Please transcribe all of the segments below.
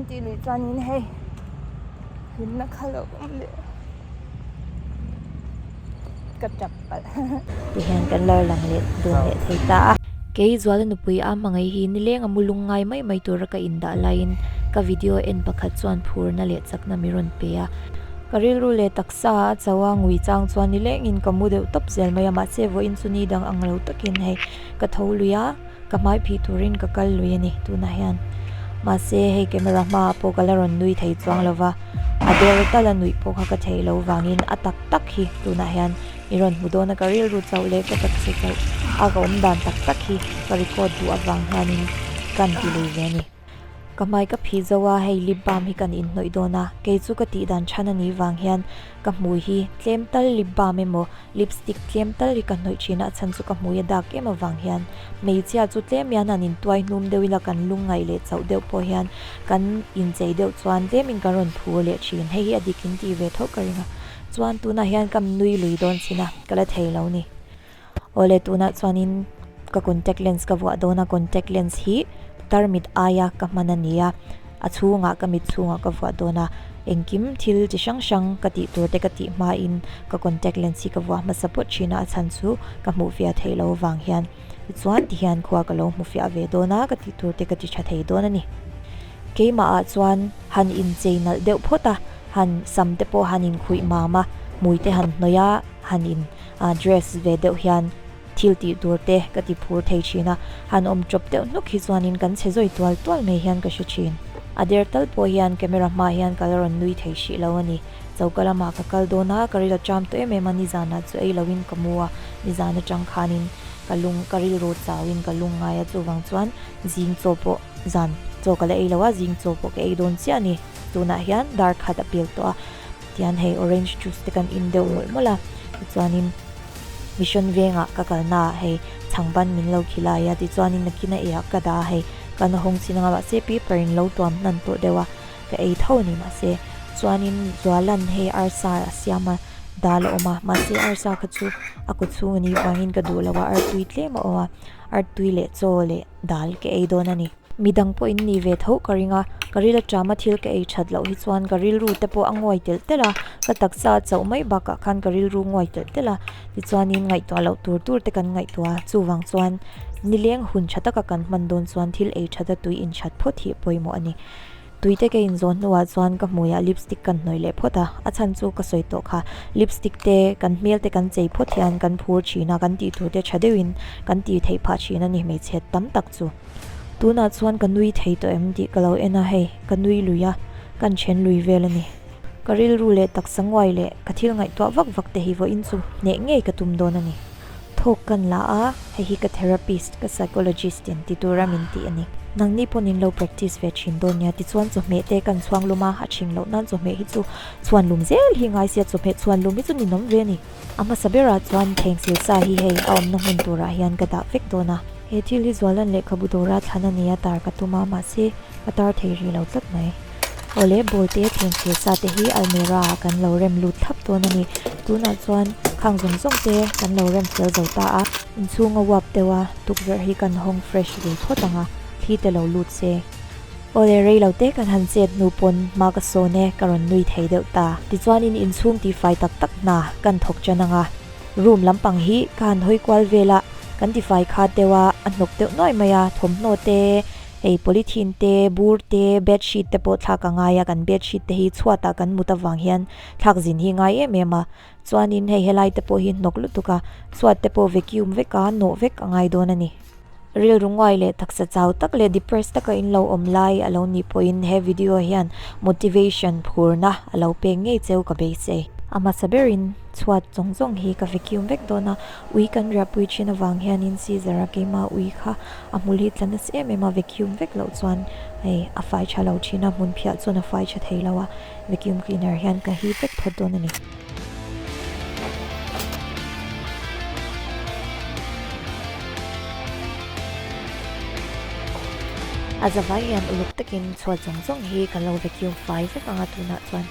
Kan tih luih chuanin hei hlimna kha lo awm leh ka tap palh. Tihian kan lo lang leh dun leh thei ta a. Kei Zuala nupui a hmangaih hi nileng a mu lung ngai mai mai tura ka indah laiin ka video en pakhat chuan phurna leh chakna mi rawn pe a. Ka rilru leh taksa a cho a ngui chang chuan nilengin ka mu deuh tawp zel mai a mahse vawiin chu ni dang ang lo takin hei ka tho lui a. Ka hmai phih turin ka kal lui a ni tunah hian. Mahse hei camera hmaah pawh ka la rawn nui thei chuang lo va, a der tal a nuih pawh kha ka theih loh vangin a tak tak hi tunah hian i rawn hmu dawn a, ka rilru chauh leh ka taksa chauh a ka awm dan tak tak hi ka record duh avang hianin kan ti lui ve a ni. Ka hmai ka phih zo a, hei lip balm hi kan inhnawih dawn a, kei chu ka tih dan than a nih vang hian ka hmui hi tlem tal lip balm emaw lipstick tlem tal hi ka hnawih thin a, a chhan chu ka hmui a dak em avang hian hmeichhia chu tlem hian han intuai hnum deuh ila kan lungngaih leh chauh deuh pawh hian kan inchei deuh chuan tlemin kan rawn phur leh thin, hei hi a dik in tih ve tho ka ring a, chuan tunah hian ka nui lui dawn chin a, ka la thei lo ni. Awle tunah chuanin ka contact lens ka vuah dawn a, contact lens hi tarmit aia ka hman a ni a, a chhungah ka mit chhungah ka vuah dawn a, engkim thil chi hrang hrang ka tih tur te ka tih hmain ka contact lens hi ka vuah hmasa phawt thin a, a chhan chu ka hmuh fiah theih loh avang hian tichuan tihian khua ka lo hmu fiah ve dawn a, ka tih tur te ka ti tha thei dawn a ni. Keimahah chuan han inchei nalh deuh phawt a, han sam te pawh han inkhuih mam a, hmui te han hnawih a, han in dress ve deuh hian thil tih tur te ka ti phur thei thin a, han awm chawp deuh hnuk hi chuanin kan chhe zawi tual tual mai hian ka hre thin. A der tal pawh hian camera hmaah hian ka la rawn nui thei hrih lo a ni. Choka lamah ka kal dawn a, ka ril a ṭam tawh em em a, nizanah chu ei loin ka mu a, nizan aṭang khanin ka lung ka rilru chauin ka lung ngai a, chuvang chuan zing chaw pawh zan chaw ka la ei lo a, zing chaw pawh ka ei dawn chiah a ni. Tunah hian dar khat a pel tawh a. Tihian hei orange juice te kan in deuh mawlh mawlh a, tichuanin mission vengah ka kalna ah hei chhangban min lo khilai a, tichuanin nakin a eiah ka dah a hei kan hawng chin anga mahse paper in lo tuam hnan tawh deuh a, ka ei tho a ni mahse chuanin Zualan hei arsa a siam a dal a awm a mahse arsa kha chu a kut chhung a nih vangin ka duh lo a artui tlem a awm a artui leh chaw leh dal ka ei dawn a ni. Midang pawh in nih ve tho ka ring a, ka ril aṭama thil ka ei that loh hi chuan ka rilru te pawh a nguai telh telh a, ka taksa a chauh mai bakah khan ka rilru nguai telh telh a, tichuanin ngaihtuah loh tur tur te kan ngaihtuah a, chuvang chuan nileng hun tha taka kan hman dawn chuan thil ei that a tui in that phawt hi a pawimawh a ni. Tui te ka inzawh hnuah chuan ka hmuiah lipstick kan hnawih leh phawt a, a chhan chu ka sawi tawh kha, lipstick te kan hmel te kan chei phawt hian kan phur thin a, kan tih tur te tha deuhin kan tih theih phah thin a ni hmeichhe tam tak chu. Tunah chuan ka nui thei tawh em tih ka lo en a, hei ka nui lui a, kan then lui vel a ni. Ka rilru leh taksa nguai leh ka thil ngaihtuah vak vak te hi vawiin chu hneh ngei ka tum dawn a ni. Thawk kan la a, hei hi ka therapist, ka psychologist in ti tura min tih a ni. Nangni pawn in lo practice ve thin dawn nia, tichuan chawhmeh te kan chhuang lum a, a chhing loh nan chawhmeh hi chu chhuan lum zel hi ngai sia, chawhmeh chhuan lum hi chu ninawm ve a ni. A hmasa berah chuan thengsil sa hi hei a awmna hmun turah hian ka dah vek dawn a. He thil hi Zualan lehkhabu dawra thlan a nia tar ka tum a, mahse ka tar thei rih lo tlat mai. Awle ball te thengsil sa te hi almirah ah kan lo rem lut thlap dawn a ni. Tunah chuan khang zawng zawng te kan lo rem fel zo ta a. Inchhung a uap deuh a, tukverh hi kan hawng fresh ve phawt ang a, thli te lo lut se. Awle rei lo te kan han chet hnu pawn hma ka sawn e, ka rawn nui thei deuh ta. Tichuanin inchhung tifai tak tak hna kan thawk tan ang a, room lampang hi ka han hawi kual vel a, kan tifai khat deuh a, a hnawk deuh nuai mai a, thawmhnaw te, hei polythene te, bur te, bedsheet te pawh thlak a ngai a, kan bedsheet te hi chhuatah kan mut avang hian thlak zin hi ngai em em a, chuanin hei helai te pawh hi hnawk lutuk a, chhuat te pawh vacuum vek a, nawh vek a ngai dawn a ni. Rilru nguai leh taksa chau tak leh depressed taka in lo awm lai a lo nih pawhin he video hian motivation phurna a lo pek ngei cheu ka beisei. A hmasa berin chhuat zawng zawng hi ka vacuum vek dawn a, ui kan riahpui thin avang hianin scissor a keimah ui kha a hmul hi tla nasa em em a, vacuum vek loh chuan hei a fai tha lo thin a, hmun phiah chuan a fai tha thei lo a, vacuum cleaner hian ka hip vek phawt dawn a ni. A zavai hian uluk takin chhuat zawng zawng hi ka lo vacuum fai vek ang a tunah chuan.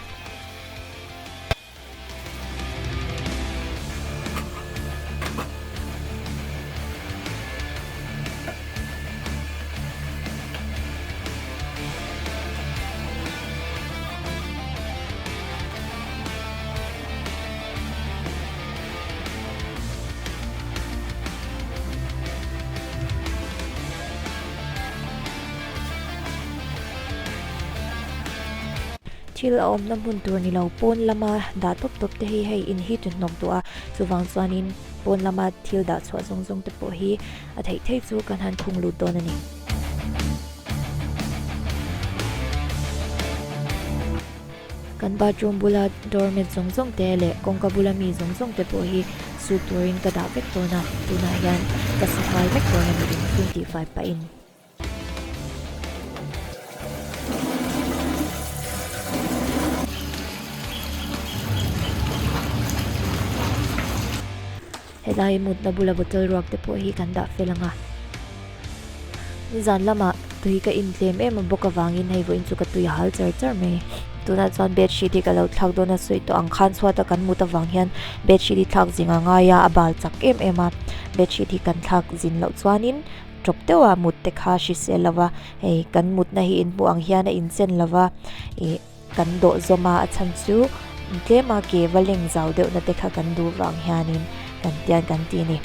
Thil a awmna hmun tur ni lo pawn lama dah tawp tawp te hi hei in hi ti hnawk duh a, chuvang chuanin pawn lama thil dah chhuah zawng zawng te pawh hi a theih theih chu kan han khung lut dawn a ni. Kan bathroom bula doormat zawng zawng te leh kawngka bula mi zawng zawng te pawh hi suk turin ka dah vek dawn a, tunah hian ka su nghal vek dawn a ni inchhung tihfai pahin. Helai mutna bula bottle ruak te pawh hi kan dah fel ang a. Nizan lamah tui ka intlem em a bawk avangin hei vawiin chu ka tui a hal char char mai. Tunah chuan bedsheet hi ka lo thlak dawn a sawi tawh ang khan chhuata kan mut avang hian bedsheet hi thlak zing a ngai a, a bal chak em em a. Bedsheet hi kan thlak zin loh chuanin Tawp deuha mut te kha hrisel lo va, hei kan mutna hi inhmuh ang hian a inchen lo va, ih kan dawh zawm a, a chhan chu tlema ke va leng zau deuhna te kha kan duh vang hianin kan tian kan ti a ni.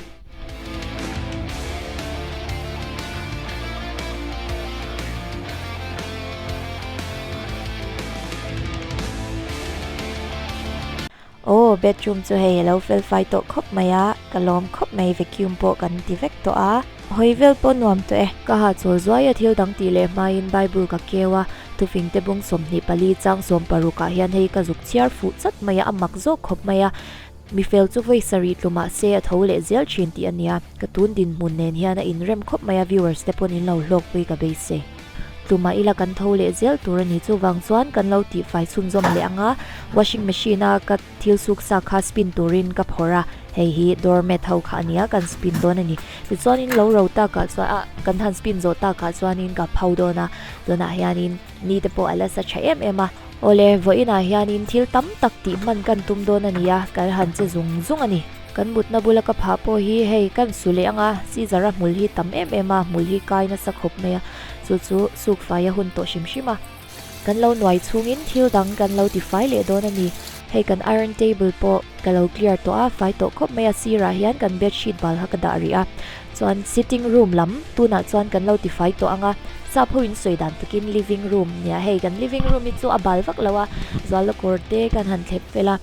Aw bedroom chu hei alo fel fai tawh khawp mai a, ka lawm khawp mai vacuum pawh kan ti vek tawh a. Hawi vel pawh nuam tawh e. Ka hahchawl zuai a thil dang tih leh hmain Bible ka keu a, thufingte bung 24 chang 60 ah hian hei ka zuk chhiar fuh chat mai a, a mak zawk khawp mai a, mi fel chu vawi sarih tlu mah se a tho leh zel thin tih a nia, ka tun dinhmun nen hian a inrem khawp mai a viewers te pawn in lo hlawkpui ka beisei. Tumah ila kan tho leh zel tur a ni. Chuvang chuan kan lo tihfai chhunzawm leh ang a, washing machine a ka thil suk sa kha spin turin ka phawrh a, hei hi doormat ho kha a nia kan spin dawn a ni. Tichuanin lo ro takah chuan ah kan han spin zawh takah chuanin ka pho dawn a, tunah hianin ni te pawh a la sa tha em em a. Awle, vawiinah hianin thil tam tak tih hman kan tum dawn a ni a, kan han che zung zung a ni. Kan mutna bula ka phah pawh hi hei kan su leh ang a, Caesar a hmul hi tam em em a, hmul hi kai nasa khawp mai a, chu chu suk fai a hun tawh hrim hrim a. Kan lo nuai chhungin thil dang kan lo ti fai leh dawn a ni. Hei kan iron table pawh ka lo clear tawh a, fai tawh khawp mai a, sirah hian kan bedsheet bal kha ka dah rih a. Chuan sitting room lam tunah chuan kan lo ti fai tawh ang a, sap ho in sawi dan takin living room nia hei kan living room hi chu a bal vak lo a, zual kawr te kan han thlep fel a.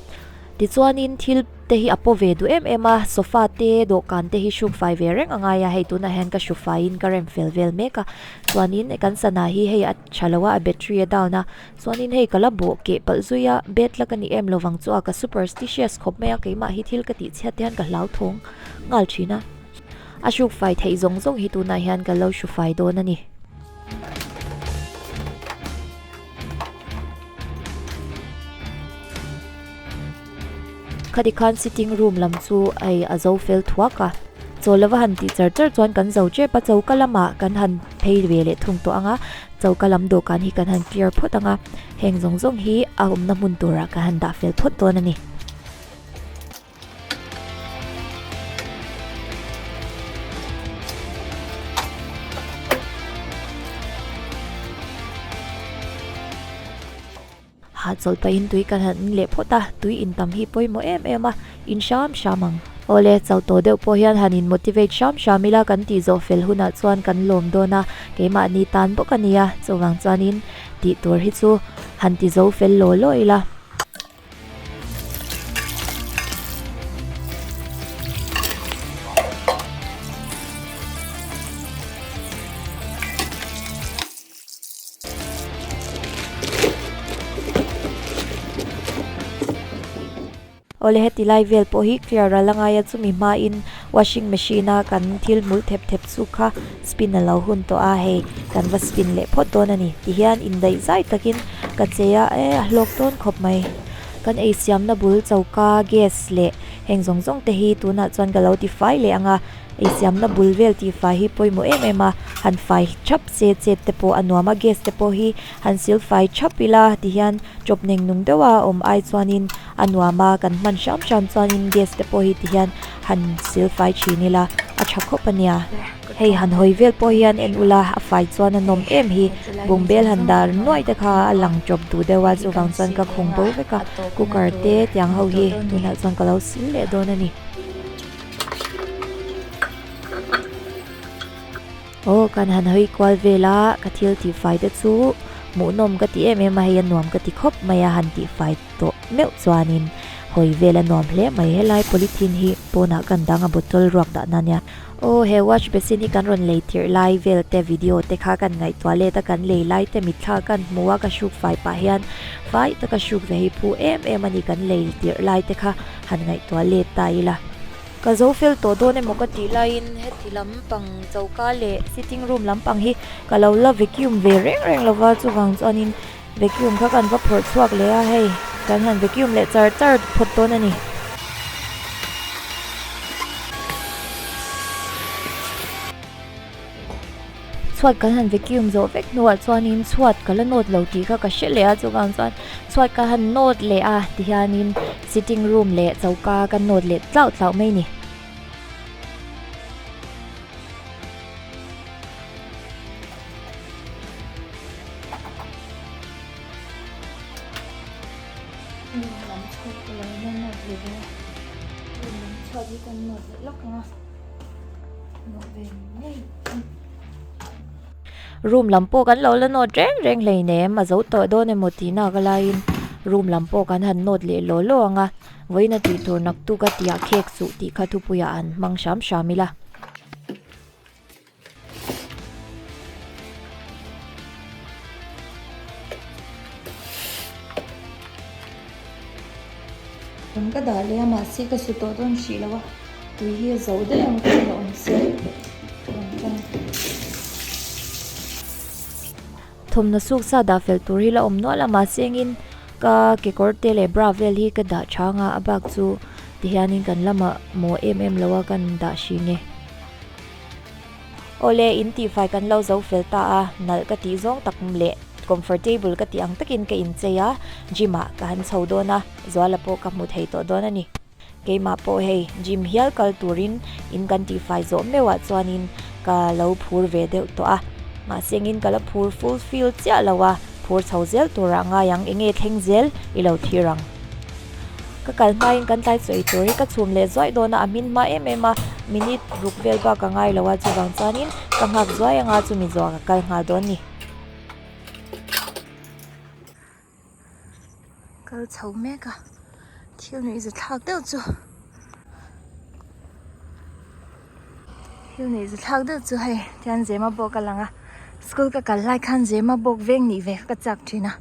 Tichuanin thil te hi a paw ve duh em em a, sofa te, dawhkan te hi hruk fai ve reng a ngai a, hei tunah hian ka hru faiin ka rem fel vel mek a, chuanin kan sana hi hei a tha lo a, a battery a down a, chuanin hei ka la bawh keh palh zui a, bed la ka ni em lovang chu a, ka superstitious khawp mai a, keimah hi thil ka tih chhiat te hian ka hlauthawng nghal thin a, a hruk fai theih zawng zawng hi tunah hian ka lo hru fai dawn a ni. Khati khan sitting room lam chu hei a zo fel thuak a, chaw lova han tih char char chuan kan zo tep a, choka lamah kan han phei ve leh thung tawh ang a, choka lam dawhkan hi kan han clear phawt ang a, heng zawng zawng hi a awmna hmun turah kan han dah fel phawt dawn a ni. Hahchawlh pahin tui kan han in leh phawt a, tui in tam hi pawimawh em em a, in hram hram ang. Awle, chauh tawh deuh pawh hian han in motivate hram hram ila kan tih zawh fel hunah chuan kan lawm dawn a, keimahni tan bawk a nia, chuvang chuanin tih tur hi chu han ti zo fel law law ila. Awle heti lai vel pawh hi clear a la ngai a chumi hmain washing machine a kan thil hmul thep thep chu kha spin a lo hun tawh a hei kan va spin leh phawt dawn a ni tihian indaih zai takin ka che a e a hlawk dawn khawp mai kan ei siamna bul choka gas leh heng zawng zawng te hi tunah chuan ka lo ti fai leh ang a ei siamna bul vel tih fai hi pawimawh em em a han fai thap se chet te pawh a nuam a gas te pawh hi han sil fai thap ila tihian chawp neng nung deuh a awm ai chuanin a nuam a kan hman hram hram chuanin gas te pawh hi tihian han sil fai thin ila a tha khawp a nia hei han hawi vel pawh hian en ula a fai chuan a nawm em hi bungbel han dar nuai te kha a lang tawp duh deuh a chuvang chuan ka khung bo vek a cooker te tiang ho hi tunah chuan ka lo sil leh dawn a ni. Aw kan han hawi kual vel a ka thil tih fai te chu. Hmuhnawm ka ti em em a, hei a nuam ka ti khawp mai a, han tihfai tawh meuh chuanin hawi vel a nuam hle mai. Helai polythene hi pawnah kan dang a bottle ruak dahna ania. Aw he wash basin hi kan rawn lei tirh lai vel te video te kha kan ngaihtuah let a, kan lei lai te mitthla kan hmu a, ka hruk fai pah hian fai taka hruk ve hi phu em em a ni kan lei tirh lai te kha han ngaihtuah let ta ila. Ka zo fel tawh dawn emaw ka tih laiin heti lampang choka leh sitting room lampang hi ka lo la vacuum ve reng reng lova chuvang chuanin vacuum kha kan va phawrh chhuak leh a hei kan han vacuum leh char char phawt dawn a ni. Chhuat kan han vacuum zawh vek hnuah chuanin chhuat ka la nawt lo tih kha ka hre leh a chuvang chuan chhuat ka han nawt leh a tihianin sitting room leh choka ka nawt leh tlauh tlauh mai a ni. Room lam chhuat ka lo la nawt ve ve a room lam chhuat hi kan nawt leh lawk ang a. Room lam pawh kan lo la nawt reng reng hleinem a zo tawh dawn emaw tih nak a laiin room lam pawh kan han nawt leh law law ang a vawiin a tih tur naktuk a tih ah khek suh tih kha thupuiah an hmang hram hram ila. Rawn ka dah leh a mahse ka su tawh dawn hrih lo a tui hi a zo daih ang ka la awm sia rawn tang. Thawmhnaw suk sa dah fel tur hi la awm nual a mahse engin ka kekawr te leh bra vel hi ka dah chang a a bak chu tihianin kan lamah maw em em lo a kan dah hring e. Awle, in tihfai kan lo zo fel ta a, nalh ka tih zawng tak leh comfortable ka tih ang takin ka inchei a, gym ah ka han chho dawn a, Zuala pawh ka hmu thei tawh dawn a ni. Keimah pawh hei gym hial kal turin in kan tihfai zawh meuhah chuanin ka lo phur ve deuh tawh a, mahse engin ka la phur full feel chiah lo a, phur chho zel turah ngai ang, enge thleng zel i lo thlir ang. Ka kal hmain kan tlai chaw ei tur hi ka chhum leh zuaih dawn a, a hmin hma em em a, minute ruk vel bak a ngai lo a, chuvang chuanin ka nghak zuai anga chumi zawhah ka kal nghal dawn a ni. Kal chho mek a, thil nuih za thlak deuh chu thil nuih za thlak deuh chu hei tihian zema bawk a lang a, school ka kal lai khan zema bawk veng nih ve kha ka chak thin a,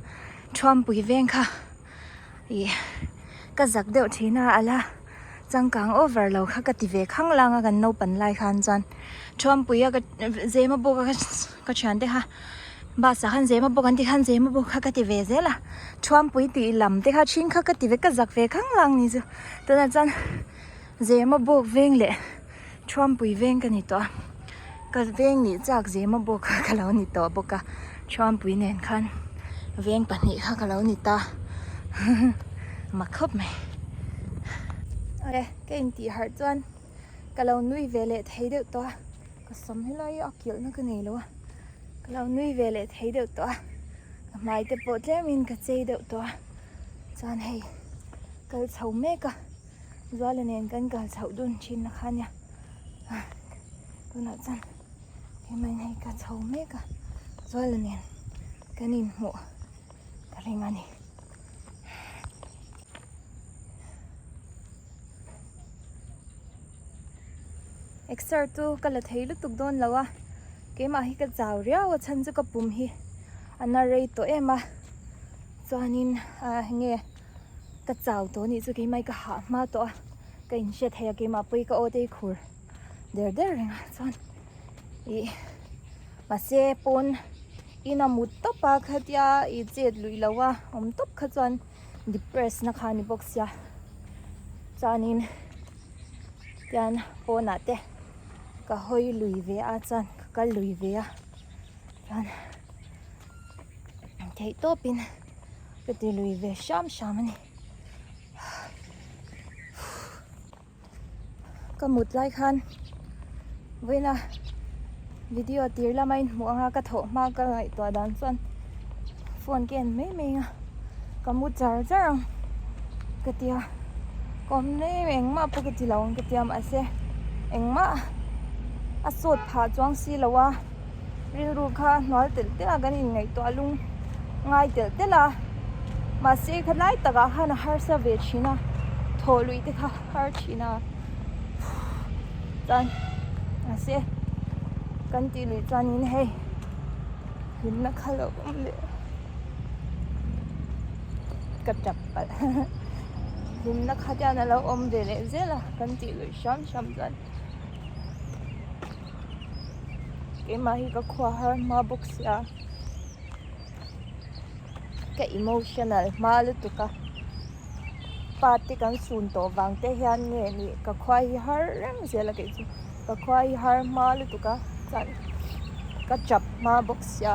thuampui veng kha. Ih ka zak deuh thin a ala changkang over lo kha ka ti ve khang lang a kan naupan lai khan chuan thuampuia ka zema bawk a ka thiante kha bus ah khan zema bawk an tih khan zema bawk kha ka ti ve zel a thuampui tih lam te kha thin kha ka ti ve ka zak ve khang lang ni chu tunah chuan zema bawk veng leh thuampui veng ka ni tawh a ka veng nih chak zema bawk kha ka lo ni tawh bawk a thuampui nen khan veng pahnih kha ka lo ni ta mak khawp mai awle ka intih harh chuan ka lo nui ve leh thei deuh tawh a ka sam helai hi a kilh na ka nei lo a ka lo nui ve leh thei deuh tawh a ka hmai te pawh tlem in ka chei deuh tawh a chuan hei kal chho mek a. Zuala nen kan kal chhoh dun thin na kha nia tunah chuan hemain hei ka chho mek a Zuala nen kan inhmuh ka ring a ni. Exer chu ka la thei lutuk dawn lo a keimah hi ka chau riau a chhan chu ka pum hi a na rei tawh em a chuanin ah enge. Ka chau tawh anih chu keimah hi ka hah hma tawh a ka inhria thei a keimah pawh hi ka aw te hi khur der der reng a chuan ih mahse pawn ina mut tawp a khatia ih chet luih loh a awm tawp kha chuan depress na kha a ni bawk sia chuanin tian pawnah te ka hawi lui ve a chuan ka kal lui ve a chuan theih tawpin. Ka ti lui ve hram hram a ni. Ka mut lai khan vawiina video tir lama inhmuh anga ka thawh hma ka ngaihtuah dan chuan phone ka en mai mai a ka mu char char ang ka ti a ka awm mai mai engmah pawh ka ti lo ang ka ti a mahse engmah a sawt phah chuang si lo a. Rilru kha hnual telh telh a kan inngaihtuah lung. ngai telh telh a, mahse khalai takah khan a harsa ve thin a, thawh luih te kha har thin a, chuan mahse kan tih luih chuanin hei hlimna kha lo awm leh ka tap palh hlimna kha te hian a lo awm ve leh zel a kan tih luih hram hram chuan. Keimah hi ka khua har hma bawk sia ka emotional hma lutuk a pa te kan sun tawh vang te hian nge ni ka khua hi har reng zel a kei chu ka khua hi har hma lutuk a chuan ka chap hma bawk sia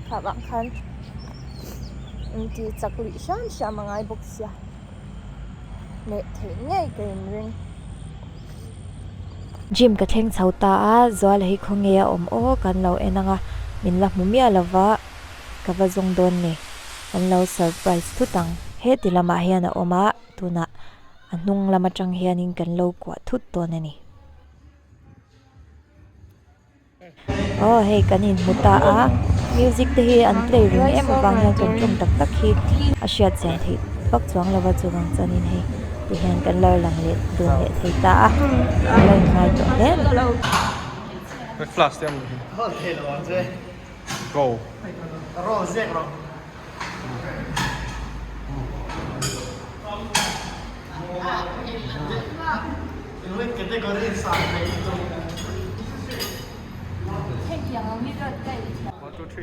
kha vang khan inti chak luih hram hram a ngai bawk sia. leh theih ngei ka inring. Gym ka thleng chho ta a, Zuala hi khawnge a awm aw kan lo en ang a, min la hmu miah lova ka va zawng dawn ni, kan lo surprise thut ang. Heti lamah hian a awm a, tunah a hnung lam atang hianin kan lo kuah thut dawn a ni. Aw hei kan inhmu ta a music te hi an play ring em avang hian kan tawng tak tak hi a hriat chian theih vak chuang lo va chuvang chuanin hei ti hian kan lo lang leh dun leh thei ta a kan lo inngai tawh hle a ni.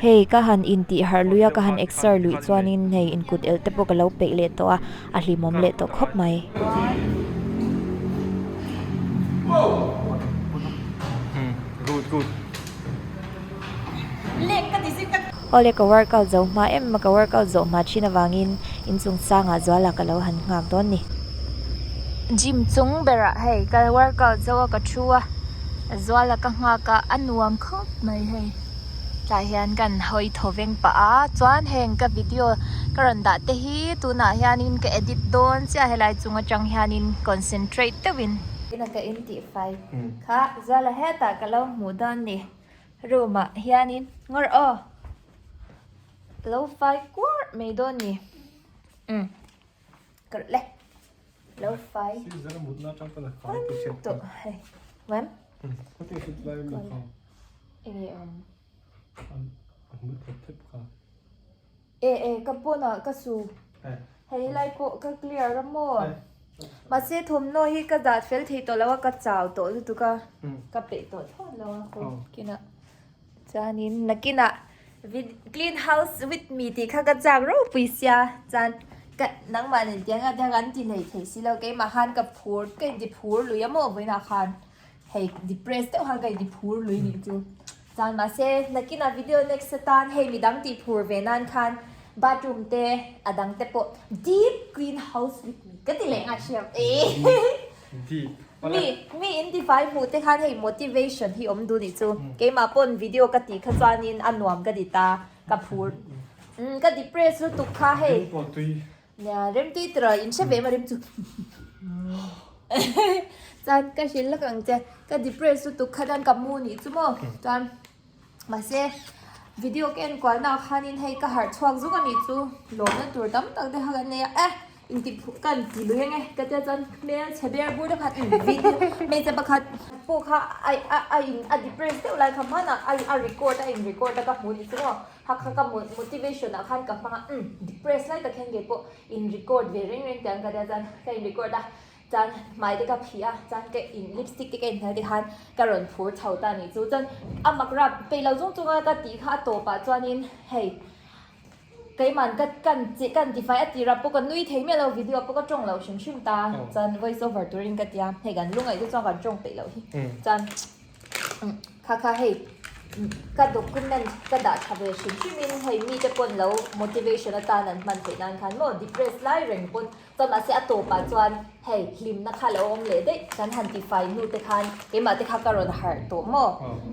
Hei ka han intih harh lui a ka han exer luih chuanin hei inkut elh te pawh ka lo peih leh tawh a a hlimawm leh tawh khawp mai. Awle ka workout zo hma em a ka workout zawh hma thin avangin inchung sangah zuala ka lo han nghak dawn ni. Gym chung berah hei ka workout zo a ka thu a zuala ka nghak a a nuam khawp mai hei tlai hian kan hawi thaw veng pah a chuan heng ka video ka rawn dah te hi tunah hianin ka edit dawn chiah helai chung atang hianin concentrate deuhin. Ka intihfai kha zuala hetah ka lo hmuh dawn ni. Room ah hianin ngawr aw lo fai kuarh mai dawn ni umm ka rawh le lo fai tawh hei wem enge awm e e ka pawn ah ka su hei lai pawh ka clear a maw mahse thawmhnaw hi ka zah fel thei tawh lo a ka chau tawh lutuk a ka peih tawh thlawt lo a kawr kinah chuanin nakinah clean house with me tih kha ka chak ropui sia chuan ka nangmah nen tiang a tiang an ti hlei thei si lo keimah khan ka phur ka inti phur lui a maw vawiinah khan hei depress deuh khan ka inti phur lui nih chu chuan mahse nakinah video next atan hei midang tih phur ve nan khan bathroom te a dang te pawh deep clean house with me ka ti leh nghal hriat Deep mi mi in tifai hmuh te khan hei motivation hi awm duh nih chu keimah pawn video ka tih kha chuanin a nuam ka ti ta ka phur ka depress lutuk kha hei Nia, remtui tiraw in hre ve maw rem chu. Chuan ka hrilh lak ang che, ka depress lutuk kha chuan ka mu nih chu maw. Chuan mahse video ka en kual naah khanin hei ka harh chhuak zuk a nih chu lawmna tur tam tak te kha kan nei a, eh inti phu ka inti lui ange ka tia chuan hmel chhe ber bur te khan video hmeichhe pakhat pawh kha a a a in a depress deuh lai kha hmanah a a record a in record a ka hmu nih chu maw. Ha kha ka motivation ah khan ka hmang a umm depress lai tak hian kei pawh in record ve reng reng tih ang ka tia chuan ka in record a chuan hmai te ka phih a chuan ka in lipstick te ka in hnel te khan ka rawn phur chho ta anih chu chuan a mak rap peih lo chung chung a ka tih kha a tawp ah chuanin hei keimahn ka kan che kan tifai a tirah pawh ka nui thei miah lo video pawh ka tawng lo hrim hrim ta chuan voice over turin ka tia hei kan lungaih te chuan kan tawng peih loh hi chuan. Kha kha hei ka document ka dah tha ve hrim hrim in hei mite pawn lo motivation atan an hman theih nan khan maw depress lai reng pawn chuan mahse a tawpah chuan hei hlimna kha lo awm leh daih kan han ti fai hnu te khan keimah te kha ka rawn harh tawh maw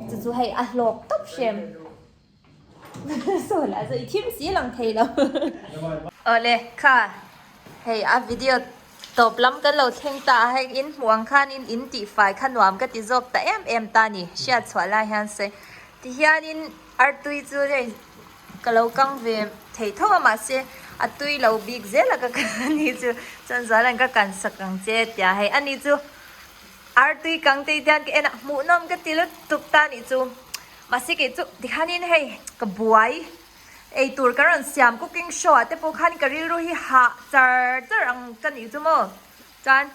chu chu hei a hlawk tawp hrem saw lah chu i thim si lang thei lo awle kha hei a video tawp lam kan lo thleng ta a hei in hmuh ang khan in in tih fai kha nuam ka ti zawk ta em em ta ni hriat chhuah lai hian sawi ti hian in artui chu hei. ka lo kang ve thei tho a mahse a tui lo bik zel a ka kan ani chu chuan Zuala'n ka kan sak ang che tia hei ani chu artui kang te hian ka en a hmuhnawm ka ti lutuk ta anih chu mahse kei chu tikhanin hei ka buai eitur ka rawn siam cooking show ah te pawh khan ka rilru hi hah char char ang ka nih chu maw chuan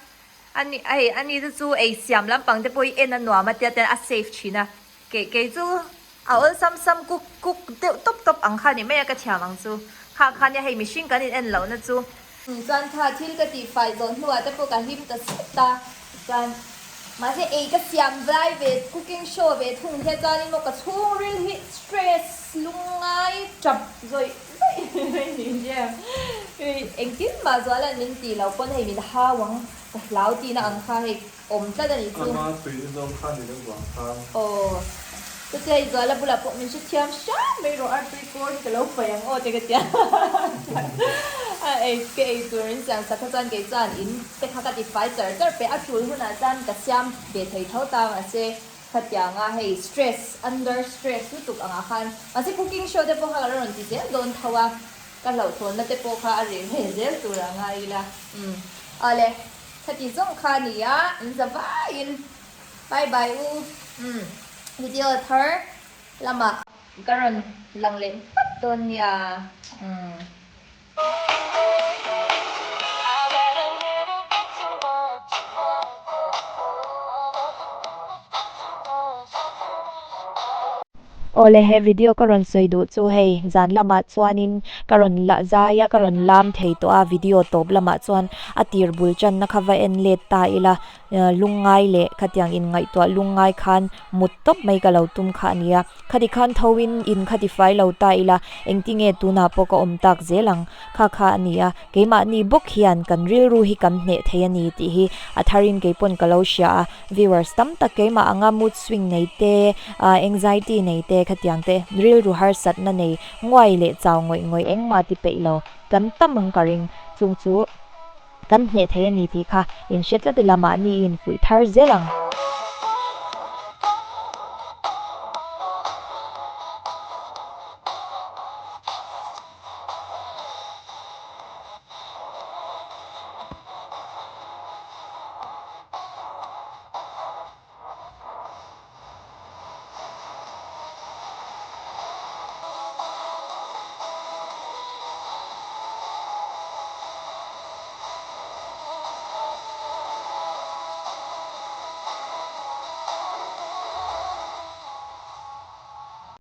ani hei ani te chu ei siam lampang te pawh hi en a nuam a tia ten a safe thin a kei kei chu A awlsam sam kuk kuk deuh tawp tawp ang kha ni mai a ka thiam ang chu. Kha kha nia hei mihring kan in en loh na chu. Chuan kha thil ka tih fai zawh hnuah te pawh ka hlim ta sut a. Chuan mahse ei ka siam lai ve cooking show ve thung hian chuanin maw ka chhungril hi stress lungngai tap zawih zawih mai ni hian engtin mah zualan min tih loh pawn hei min hau ang ka hlau tihna ang kha hei awm tlat a nih chu. Ama tui na zawng kha ni deuh vang khan. Aw. Chutia i Zuala bulah pawh min hrethiam hram mai rawh artui kawr hi ka lo paih ang aw te ka tia. A ei ka ei tur in siam sak kha chuan kei chuan in te kha ka ti fai char char peh a tul hunah chuan ka siam ve thei tho ta mahse khatianga hei stress under stress lutuk angah khan mahse cooking show te pawh kha ka la rawn ti zel dawn tho a ka hlauhthawnna te pawh kha a reh ve zel tur a ngai ila umm awle. Khati zawng kha a ni a, an za vaiin bye bye u umm video thar lamah ka rawn lang leh vat dawn nia umm. Awle he video ka rawn sawi duh chu hei zan lamah chuanin ka rawn la zai a ka rawn lam thei tawh a video tawp lamah chuan a tir bul channa kha va en let ta ila lungngai leh khatiang in ngaihtuah lungngai khan mut tawp mai ka lo tum kha a nia khati khan tho in in khati fai lo ta ila engtinge tunah pawh ka awm tak zel ang kha kha a ni a keimahni bawk hian kan rilru hi kan hneh thei a ni tih hi a tharin keipawn ka lo hria a. Viewers tam tak keimah anga mood swing nei te, anxiety nei te khatiang te, rilru harsatna nei nguai leh chau ngawih ngawih engmah ti peih lo kan tam ang ka ring. Chung chu kan hneh thei a ni tih kha in hre tlat ila mahni in fuih thar zel ang.